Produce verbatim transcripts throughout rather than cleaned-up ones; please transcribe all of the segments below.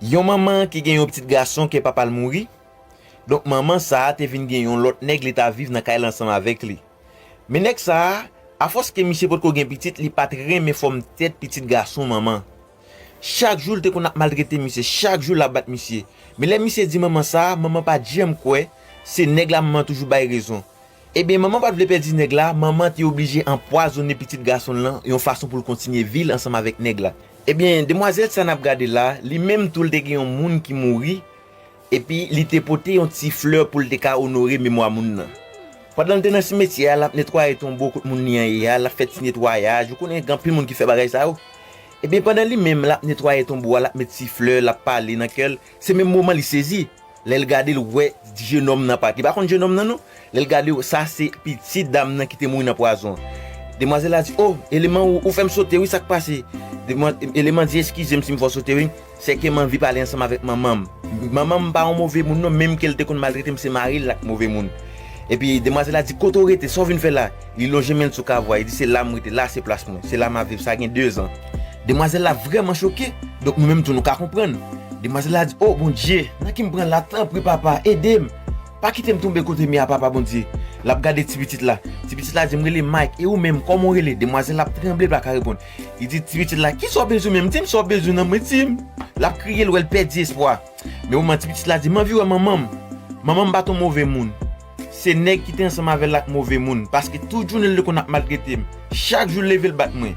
Yon manman ki gen yon pitit gason ke papa l mouri. Donk, manman sa a te vin gen yon lòt nèg li ta viv nan kay la ansanm avèk li. Men nèg sa a, afòs ke misye potko gen pitit, li pa t renmen fòm tèt pitit gason manman. Chak jou, l te konn ap maltrete misye, chak jou, l ap bat misye. Men lè misye di manman sa a, manman pa t janm kwè, se nèg la manman toujou bay rezon. Ebyen, manman pa t vle pèdi nèg la, manman te oblije anpwazonnen pitit gason l lan yon fason pou l kontinye vi l ansanm avèk nèg la. Ebyen, demwazèl sa n ap gade la, li menm tou, l te gen yon moun ki mouri, epi li te pote yon ti flè pou l te ka onore memwa moun nan. Pandan l te nan simetyè a, l ap netwaye tonbo kot moun li an ye a, l ap fè ti netwayaj, ou konnen gen anpil moun ki fè bagay sa yo. Ebyen, pandan li menm, l ap netwaye tonbo a, l ap met ti flè, l ap pale nan kè l, se menm moman li sezi. Lè l gade, l wè jenòm nan parèt. Li pa konn jenòm nan, non. Lè l gade, sa se pitit dam nan ki te mouri nan pwazon an. Demwazèl la di, "O, Eleman, ou, ou fè m sote, wi, sa k pase?" Demwa-, Eleman di, "Eskize m si m fè w sote, wi. Sèke m anvi pale ansanm avèk manman m. Manman m pa yon move moun, non, menm ke l te konn maltrete m, se mari l la k move moun." Epi demwazèl la di, "Kote w rete? Sa w vin fè la?" Li lonje men l sou kavo a, li di, "Se la m rete, la se plas mwen, se la m ap viv, sa gen dezan." Demwazèl la vrèman choke, donk nou menm tou nou ka konprann. Demwazèl la di, "O Bondye, nan ki m pran la, tanpri papa, ede m. Pa kite m tonbe kote m ye a, papa Bondye." L ap gade ti pitit la. Ti pitit la di, "M rele Mike, e ou menm, kòman w rele?" Demwazèl la ap tranble, l pa ka reponn. Li di ti pitit la, "Kisa w bezwen menm? Di m sa w bezwen nan mwen, di m." L ap kriye, l wè l pèdi espwa. Men moman ti pitit la di, "M anvi wè manman m. Manman m pa t yon move moun. Se nèg ki te ansanm avè l la k move moun, paske tout jounen l te konn ap maltrete m. Chak jou l leve l bat mwen.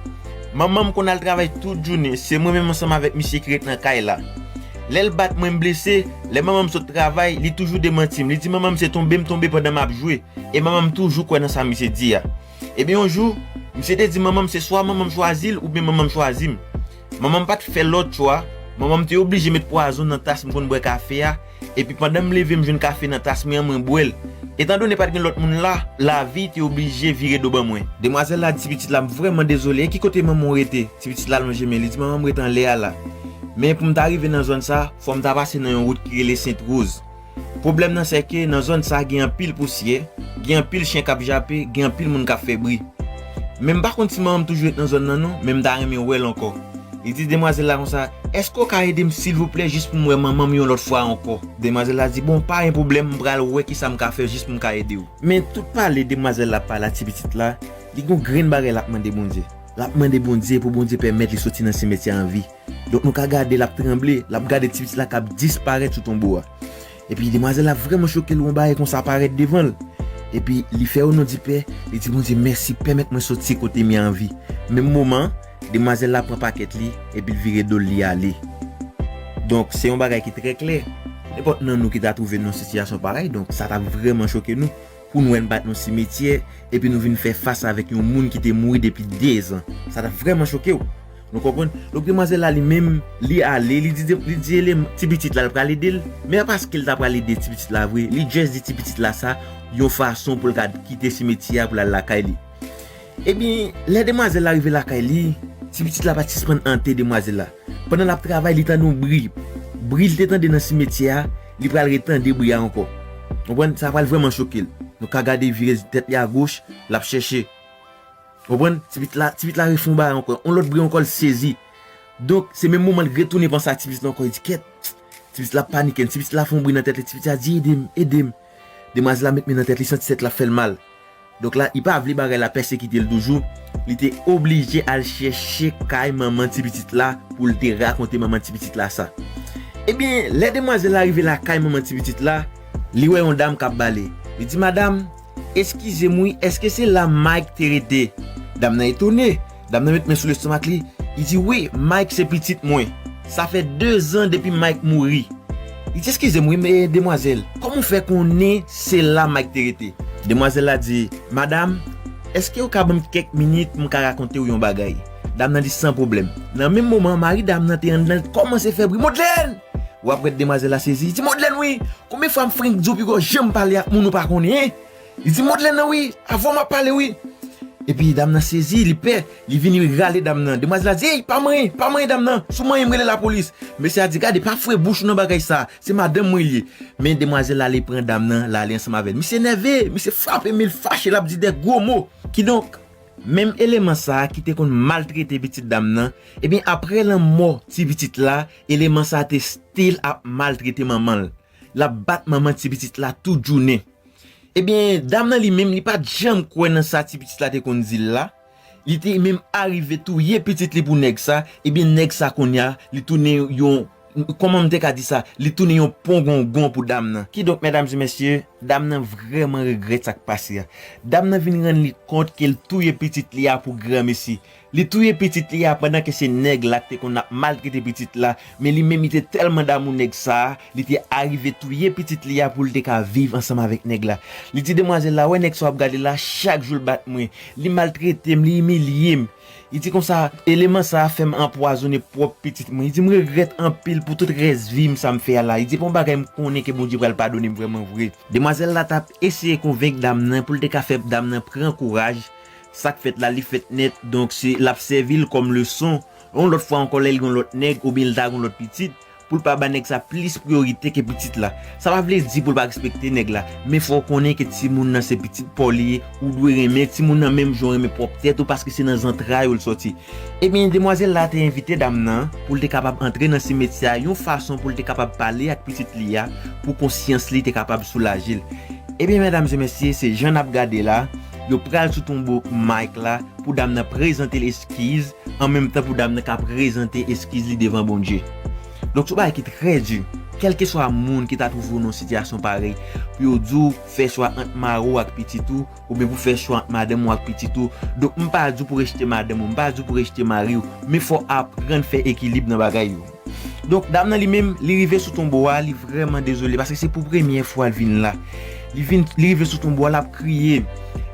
Manman m konn al travay tout jounen, se mwen menm ansanm avèk misye ki ret nan kay la. Lè l bat mwen, m blese, lè manman m sot travay, li toujou demanti m. Li di manman m se tonbe m tonbe pandan m ap jwe, e manman m toujou kwè nan sa misye di a." Ebyen, yon jou, misye te di manman m se swa manman m chwazi l oubyen manman m chwazi m. Manman m pa t fè lòt chwa, manman m te oblije met pwazon nan tas m konn bwè kafe a, epi pandan m leve m jwenn kafe nan tas mwen an, mwen bwè l. Etandone pa t gen lòt moun la, lavi te oblije vire do ban mwen. Demwazèl la di ti pitit la, "M vrèman dezole, e ki kote manman w rete?" Ti pitit la lonje men, li di, "Manman m rete anlè a la. Men pou m ta rive nan zòn sa, fò m ta pase nan yon wout ki rele Sent Woz. Pwoblèm nan sèke nan zòn sa gen anpil pousyè, gen anpil chen k ap jape, gen anpil moun k ap fè bri. Men m pa konn si manman m toujou ret nan zòn nan non, men m ta renmen wè l ankò." Li di demwazèl la konsa, "Èske w ka ede m silvouplè jis pou m wè manman m yon lòt fwa ankò?" Demwazèl la di, "Bon, pa gen pwoblèm, m pral wè kisa m ka fè jis pou m ka ede w." Men tout pale demwazèl la pale a ti pitit la, li gon grenn bagay l ap mande Bondye. L ap mande Bondye pou Bondye pèmèt li soti nan simetyè a an vi. Donk nou ka gade l ap tranble, l ap gade ti pitit la k ap disparèt sou tonbo a. Epi demwazèl la vrèman choke l wè yon bagay konsa parèt devan l. Epi li fè o non di Pè, li di, "Bondye, mèsi, pèmèt mwen soti kote m ye a an vi." Menm moman an, demwazèl la pran pakèt li, epi l vire do l, li ale. Donk se yon bagay ki trè klè. Nenpòt nan nou ki ta twouve n nan yon sitiyasyon parèy, donk sa t ap vrèman choke nou. Pou n wè n bat nan simetyè, epi nou vin fè fas avèk yon moun ki te mouri depi dezan. Sa t ap vrèman choke w. Nou konprann? Donk, demwazèl la, li menm, li ale, li di, li di ele ti pitit la, l pral ede l. Men pa paske l ta pral ede ti pitit la vre, li just di ti pitit la sa, yon fason pou l ka kite simetyè a, pou l al lakay li. Ebyen, lè demwazèl la rive lakay li, ti pitit la pa t sispann ante demwazèl la. Pandan l ap travay, li tande yon bri. Bri l te tande nan simetyè a, li pral retande bri a ankò. Konprann? Sa pral vrèman choke l. Nou ka gade vire tèt li agoch, l ap chèche. Konprann? Ti pitit la, ti pitit la refè yon bagay ankò. Yon lòt bri ankò, l sezi. Donk, se menm moman l retounen panse a ti pitit la ankò, li di, "Kèt, ti pitit la ap panike, ti pitit la fè yon bri nan tèt li, ti pitit la di, 'Ede m, ede m.'" Demwazèl la met men nan tèt li, santi tèt la ap fè l mal. Donk la, li pa vle bagay la pèsekite l toujou. Li te oblije al chèche kay manman ti pitit la pou l te rakonte manman ti pitit la sa. Ebyen, lè demwazèl la rive lakay manman ti pitit la, li wè yon dam k ap bale. Li di, "Madam, eskize m wi, èske se la Mike te rete?" Dam nan etone. Dam nan met men sou lestomak li. Li di, "Wi, Mike se pitit mwen. Sa fè dezan depi Mike mouri." Li di, "Eskize m wi, men demwazèl, kòman w fè konnen se la Mike te rete?" Demwazèl la di, "Madam, èske w ka ban m kèk minit pou m ka rakonte w yon bagay?" Dam nan di, "San pwoblèm." Nan menm moman an, mari dam nan te anndan, li kòmanse fè bri, "Modlèn!" W ap wè demwazèl la sezi, li di, "Modlèn wi! Konbyen fwa m frenk di w piko janm pale ak moun ou pa konnen, en?" Li di, "Modlèn nan wi, avè w m ap pale wi." Epi dam nan sezi, li pè, li vini rale dam nan. Demwazèl la di, "Ey, pa manyen, pa manyen dam nan. Si w manyen m, rele lapolis." Mesye a di, "Gade, pa foure bouch ou nan bagay sa. Se madanm mwen li ye." Men demwazèl la ale pran dam nan, l ale ansanm avè l. Misye nève, misye frape men l fache, l ap di de gwo mo. Kidonk, Menm eleman sa a ki te konn maltrete pitit dam nan, ebyen, apre lanmò ti pitit la, eleman sa a te still ap maltrete manman l. L ap bat manman ti pitit la tout jounen. Ebyen, dam nan li menm, li pa t janm kwè nan sa ti pitit la te konn di l la. Li te menm arive touye pitit li pou nèg sa. Ebyen, nèg sa kounye a, li tounen yon, kòman m te ka di sa? Li tounen yon pongongon pou dam nan. Kidonk, medam e mesye, dam nan vrèman regrèt sa k pase a. Dam nan vin rann li kont ke l touye pitit li a pou granmesi. Li touye pitit li a pandan ke se nèg la ki te konn ap maltrete pitit la, men li menm li te tèlman damou nèg sa a, li te arive touye pitit li a pou l te ka viv ansanm avèk nèg la. Li di demwazèl la, wè nèg sa w ap gade la, chak jou l bat mwen, li maltrete m, li imilye m. Li di konsa, eleman sa a fè m anpwazonnen pwòp pitit mwen. Li di m regrèt anpil pou tout rès vi m sa m fè a la. Li di pa yon bagay m konnen ke Bondye pral padone m vrèman vre. Demwazèl la t ap eseye konvenk dam nan pou l te ka fè dam nan pran kouraj. Sa k fèt la, li fèt nèt. Donk, se, l ap sèvi l kòm leson. Yon lòt fwa ankò, lè l gen yon lòt nèg oubyen l ta gen yon lòt pitit, pou l pa ba nèg sa plis priyorite ke pitit la. Sa pa vle di pou l pa respekte nèg la, men fò w konnen ke timoun nan se pitit pa w li ye, ou dwe renmen timoun nan menm jan w renmen pwòp tèt ou, paske se nan zantray ou l sòti. Ebyen, demwazèl la te envite dam nan pou l te kapab antre nan simetyè a yon fason pou l te kapab pale ak pitit li a, pou konsyans li te kapab soulaje l. Ebyen, medam e mesye, se jan n ap gade la, yo pral sou tonbo Mike la pou dam nan prezante l eskiz, an menm tan pou dam nan ka prezante eskiz li devan Bondye. Donk, se yon bagay ki trè di. Kèlkeswa moun ki ta twouve w nan yon sitiyasyon parèy, pou yo di w fè chwa ant mari w ak pitit ou, oubyen pou fè chwa ant madanm ou ak pitit ou. Donk, m pa di w pou rejte madanm ou, m pa di w pou rejte mari w, men fò w aprann fè ekilib nan bagay yo. Donk, dam nan li menm, li rive sou tonbo a, li vrèman dezole, paske se pou premyè fwa l vin la. Li vin, li rive sou tonbo a, l ap kriye.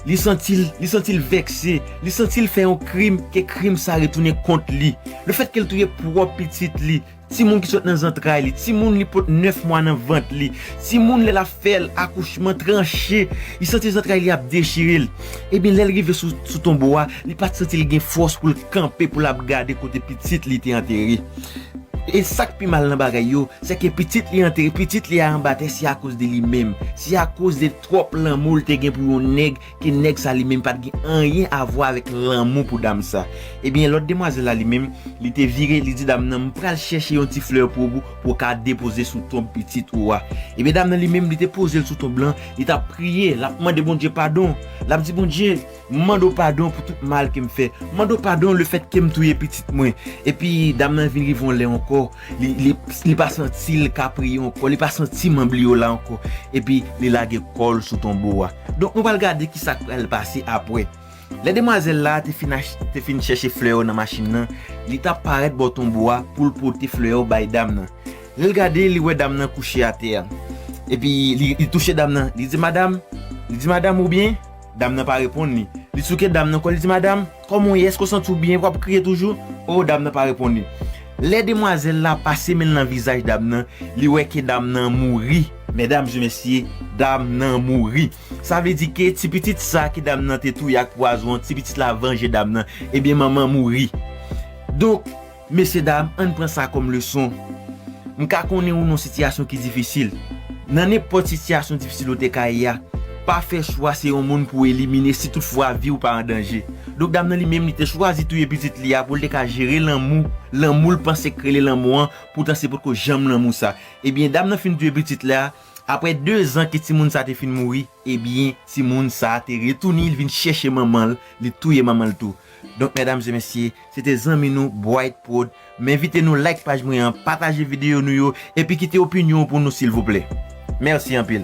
Li santi l, li santi l vèkse, li santi l fè yon krim, ke krim sa retounen kont li. Lefètke l touye pwòp pitit li, timoun ki sot nan zantray li, timoun li pot nèf mwa nan vant li, timoun lè l ap fè l akouchman tranche, li santi zantray li ap dechire l. Ebyen, lè l rive sou, sou tonbo a, li pa t santi l gen fòs pou l kanpe, pou l ap gade kote pitit li te antere. E sa k pi mal nan bagay yo, se ke pitit li antere, pitit li a anba tè, se akoz de li menm. Se akoz de twòp lanmou l te gen pou yon nèg, ke nèg sa li menm pa t gen anyen a vwa avèk lanmou pou dam sa. Ebyen, lòt demwazèl la li menm, li te vire, li di dam nan, "M pral chèche yon ti flè pou ou, pou w ka depoze sou tonb pitit ou a." Ebyen, dam nan li menm, li te poze l sou tonb lan, li t ap priye, l ap mande Bondye padon. L ap di, "Bondye, m mande w padon pou tout mal ke m fè. M mande w padon lefètke m touye pitit mwen." Epi, dam nan vin rive yon lè ankò, li, li, li pa santi l ka priye ankò, li pa santi manm li yo la ankò. Epi, li lage kò l sou tonbo a. Donk, nou pral gade ki sa k pral pase apre. Lè demwazèl la te fin ach-, te fin chèche flè yo nan machin nan, li t ap parèt bò tonbo a pou l pote flè yo bay dam nan. Lè l gade, li wè dam nan kouche atè a. Epi, li, li touche dam nan. Li di, "Madanm," li di, "Madanm, ou byen?" Dam nan pa reponn li. Li souke dam nan kò, li di, "Madanm, kòman w ye? Èske w santi w byen? W ap kriye toujou?" O, dam nan pa reponn li. Lè demwazèl la pase men l nan vizaj dam nan, li wè ke dam nan mouri. Medam e mesye, dam nan mouri. Sa vle di ke ti pitit sa ke dam nan te touye ak pwazon an, ti pitit la vanje dam nan. Ebyen, manman mouri. Donk, mesye dam, ann pran sa kòm leson. M ka konnen ou nan yon sitiyasyon ki difisil. Nan nenpòt sitiyasyon difisil ou te ka ye a, pa fè chwa se yon moun pou w elimine si toutfwa vi w pa an danje. Donk, dam nan li menm, li te chwazi touye pitit li a pou l te ka jere lanmou, lanmou l panse k rele lanmou an, poutan se potko janm lanmou sa. Ebyen, dam nan fin touye pitit la, apre de zan ke timoun sa te fin mouri, ebyen, timoun sa te retounen, li vin chèche manman l, li touye manman l tou. Donk, medam e mesye, se te zanmi nou, Bright Prod. M envite nou like paj mwen an, pataje videyo nou yo, epi kite opinyon w pou nou, silvouplè. Mèsi anpil.